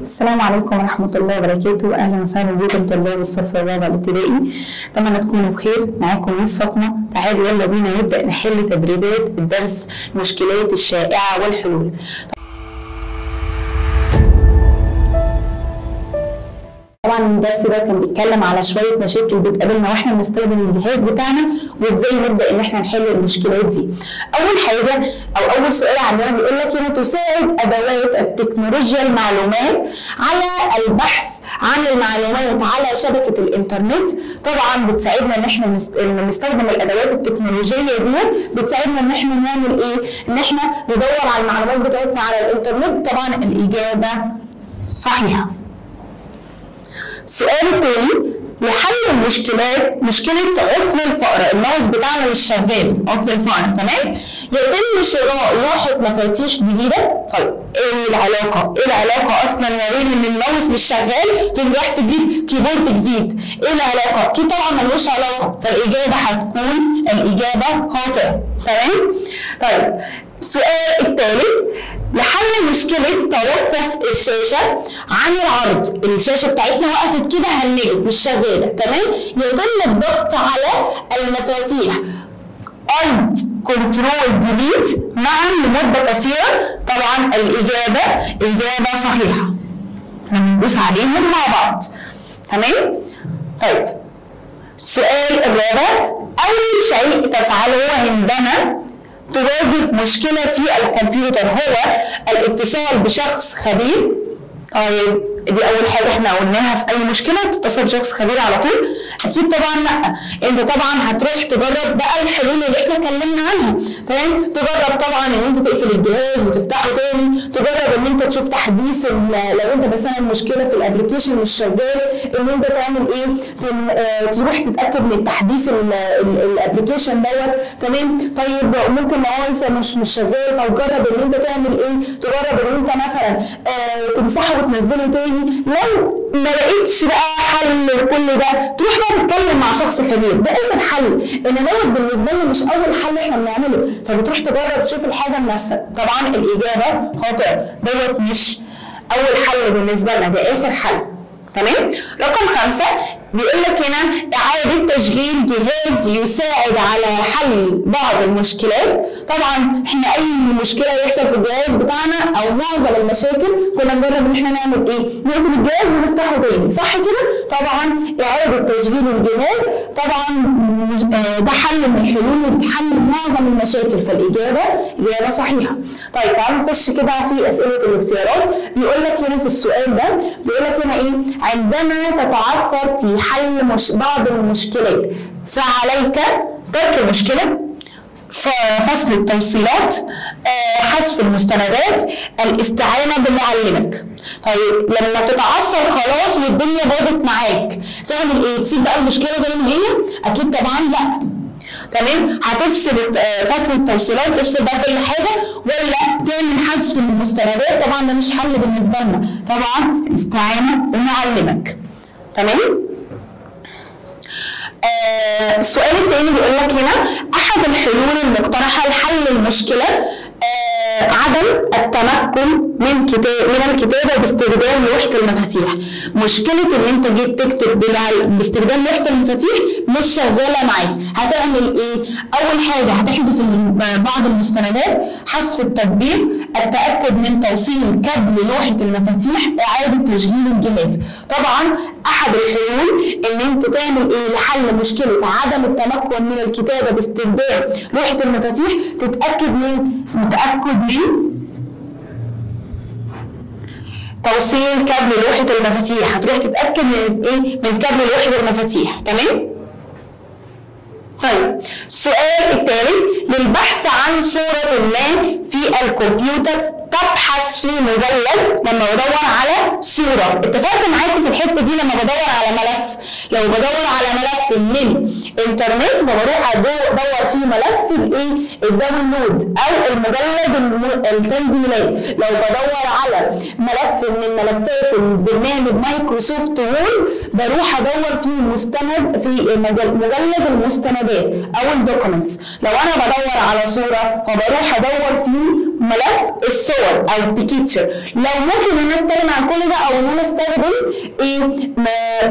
السلام عليكم ورحمة الله وبركاته. أهلا وسهلا بكم طلاب الصف الرابع الابتدائي، أتمنى تكونوا بخير. معاكم ميس فاطمة. تعالوا يلا بينا نبدأ نحل تدريبات الدرس المشكلات الشائعة والحلول. طبعا الدرس ده كان بيتكلم على شوية مشاكل بتقابلنا واحنا بنستخدم الجهاز بتاعنا، وازاي نبدا ان احنا نحل المشكلات دي. اول حاجة او اول سؤال عندنا بيقول لك هنا: تساعد ادوات التكنولوجيا المعلومات على البحث عن المعلومات على شبكة الانترنت. طبعا بتساعدنا ان احنا نستخدم الادوات التكنولوجية دي، بتساعدنا ان احنا نعمل ايه؟ ان احنا ندور على المعلومات بتاعتنا على الانترنت. طبعا الاجابة صحيحه. السؤال التاني: لحل المشكلات، مشكلة عطل الفأرة، الماوس بتاعنا مش شغال، عطل الفأرة، تمام؟ يتم شراء لوحة مفاتيح جديدة. طيب ايه العلاقة؟ ايه العلاقة أصلا ما بين إن الماوس مش شغال تروح تجيب keyboard جديد؟ ايه العلاقة؟ أكيد طبعا ملوش علاقة، فالإجابة هتكون الإجابة خاطئة، تمام؟ طيب السؤال الثالث: لحل مشكلة توقف الشاشة عن العرض، الشاشة بتاعتنا وقفت كده هنجت مش شغالة، تمام؟ يتم الضغط على المفاتيح Alt Control Delete معا لمدة قصيرة. طبعا الإجابة إجابة صحيحة، احنا بندوس عليهم مع بعض، تمام؟ طيب السؤال الرابع: أول شيء تفعله عندما تواجه مشكلة في الكمبيوتر هو الاتصال بشخص خبير. طيب دي أول حاجة احنا قلناها في أي مشكلة، تتصل بشخص خبير على طول؟ أكيد طبعا لأ، أنت طبعا هتروح تجرب بقى الحلول اللي احنا اتكلمنا عنها، تمام؟ تجرب طبعا إن أنت تقفل الجهاز وتفتحه تاني، تجرب إن أنت تشوف تحديث لو أنت مثلا مشكلة في ال application مش شغال، إن أنت تعمل إيه؟ تروح تتأكد من تحديث ال application دوت، تمام؟ طيب ممكن لو هو لسه مش شغال، فتجرب إن أنت تعمل إيه؟ تجرب إن أنت مثلا تمسحه وتنزله تاني. لو ما لقيتش بقى حل لكل ده، تروح بقى تتكلم مع شخص خبير، ده اخر حل. ان دوت بالنسبة لنا مش اول حل احنا بنعمله، فبتروح تجرب تشوف الحاجة بنفسك. طبعا الاجابة خاطئه، دوت مش اول حل بالنسبة لنا، ده اخر حل، تمام؟ رقم 5 بيقول لك هنا: إعادة تشغيل جهاز يساعد على حل بعض المشكلات. طبعا احنا أي مشكلة يحصل في الجهاز بتاعنا أو معظم المشاكل كنا نجرب إن احنا نعمل إيه؟ نقفل الجهاز ونفتحه تاني، صح كده؟ طبعا إعادة تشغيل الجهاز طبعا ده حل من الحلول وبتحل معظم المشاكل، فالإجابة إجابة صحيحة. طيب تعالوا نخش كده في أسئلة الاختيارات. بيقول لك هنا في السؤال ده، بيقول لك هنا إيه؟ عندما تتعثر في حل بعض المشكلات فعليك ترك المشكلة، فصل التوصيلات، حذف المستندات، الاستعانة بمعلمك. طيب لما تتعثر خلاص والدنيا باظت معاك تعمل ايه؟ تسيب بقى المشكلة زي ما هي؟ اكيد طبعا لا، تمام؟ هتفصل فصل التوصيلات، تفصل بقى كل حاجة، ولا تعمل حذف المستندات؟ طبعا ده مش حل بالنسبة لنا، طبعا الاستعانة بمعلمك، تمام؟ السؤال الثاني بيقول لك هنا: احد الحلول المقترحة لحل المشكلة عدم التمكن من الكتابة باستخدام لوحة المفاتيح. مشكلة ان انت جيت تكتب باستخدام لوحة المفاتيح مش شغالة معاك، هتعمل ايه؟ اول حاجة هتحذف بعض المستندات، حذف التطبيق، التاكد من توصيل كابل لوحة المفاتيح، اعاده تشغيل الجهاز. طبعا احد الحلول ان انت تعمل ايه لحل مشكلة عدم التمكن من الكتابة باستخدام لوحة المفاتيح؟ تتاكد من توصيل كابل لوحة المفاتيح، هتروح تتأكد من ايه؟ من كابل لوحة المفاتيح، تمام؟ طيب السؤال الثالث: للبحث عن صورة ما في الكمبيوتر تبحث في مجلد. لما بدور على صورة، اتفقت معاكم في الحتة دي، لما بدور على ملف، لو بدور على ملف من انترنت فبروح ادور في ملف الايه؟ ال download او المجلد التنزيلات. لو بدور على ملف من ملفات برنامج Microsoft Word بروح ادور في مستند في مجلد المستندات او ال documents. لو انا بدور على صورة فبروح ادور في ملف الصور او picture. لو ممكن ان انا استغنى عن كل اعمله ده، او ان انا استخدم ايه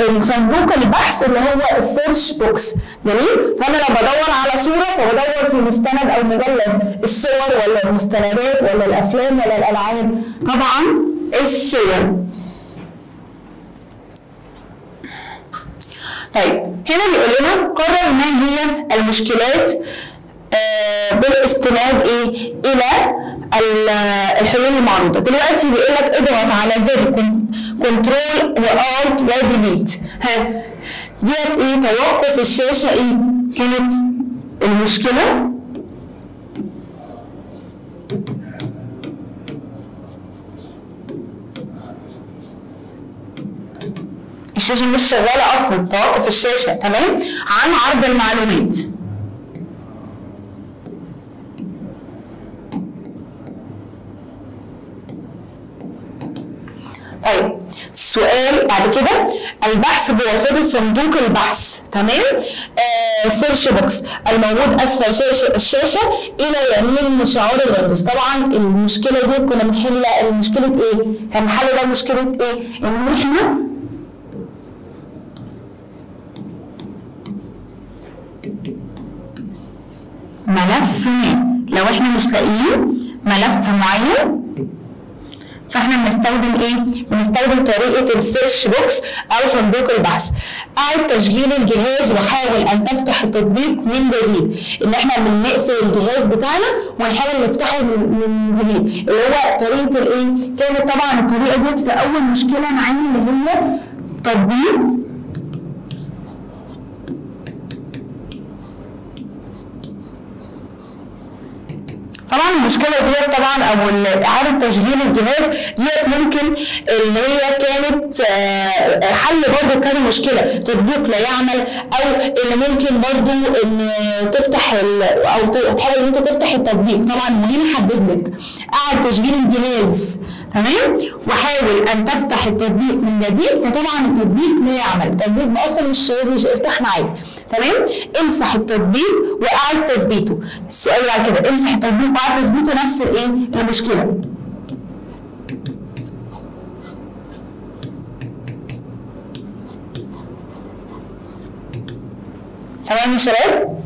الصندوق البحث اللي هو ال search box. جميل. فانا لو بدور على صوره فبدور في مستند او مجلد الصور ولا المستندات ولا الافلام ولا الالعاب؟ طبعا الصور. طيب هنا بيقول لنا قرر ما هي المشكلات بالاستناد ايه الى الحلول المعروضة. دلوقتي بيقول لك اضغط على زر control و alt و delete. ها ديت ايه؟ توقف الشاشة. ايه كانت المشكلة؟ الشاشة مش شغالة اصلا، توقف الشاشة. تمام، عن عرض المعلومات. طيب السؤال بعد كده البحث بواسطة صندوق البحث. تمام، search box الموجود اسفل الشاشة الى يمين شعار الويندوز. طبعا المشكلة دي كنا بنحل المشكلة ايه؟ كان الحل ده مشكلة ايه؟ ان احنا ملف ما، لو احنا مش لاقيين ملف معين فاحنا بنستخدم ايه؟ بنستخدم طريقه ال search box او صندوق البحث. اعد تشغيل الجهاز وحاول ان تفتح التطبيق من جديد. ان احنا بنقفل الجهاز بتاعنا ونحاول نفتحه من جديد، اللي هو طريقه الايه؟ كانت طبعا الطريقة ديت في اول مشكلة معانا اللي هي تطبيق طبعا المشكلة ديت طبعا او اعاده تشغيل الجهاز ديت ممكن اللي هي كانت حل برضو كذا مشكلة، تطبيق لا يعمل، او اللي ممكن برضو ان تفتح او تحاول ان انت تفتح التطبيق. طبعا هنا حدد لك اعد تشغيل الجهاز، تمام، وحاول ان تفتح التطبيق من جديد، فطبعا التطبيق لا يعمل، التطبيق اصلا مش يفتح معاك. تمام، امسح التطبيق واعد تثبيته. السؤال بعد كده امسح التطبيق واعد تثبيته، نفس الايه المشكلة. تمام يا شباب؟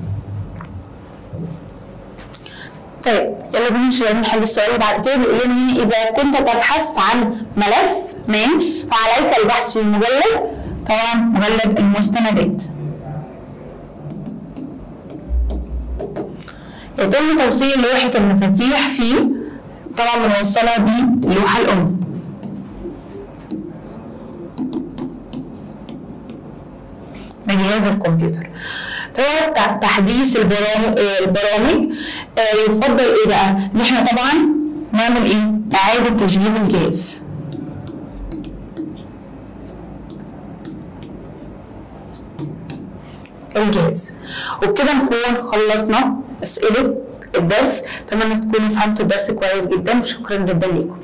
طيب يلا بينا يا شباب نحل السؤال اللي بعد كده. بيقول لنا هنا اذا كنت تبحث عن ملف ما فعليك البحث في المجلد، طبعا مجلد المستندات. يتم توصيل لوحة المفاتيح في، طبعا بنوصلها باللوحة الأم. بجهاز الكمبيوتر. طبعا تحديث البرامج يفضل ايه بقى؟ ان احنا طبعا نعمل ايه؟ إعادة تشغيل الجهاز. وبكده نكون خلصنا أسئلة الدرس. أتمنى تكونوا فهمتوا الدرس كويس جدا، وشكرا جدا لكم.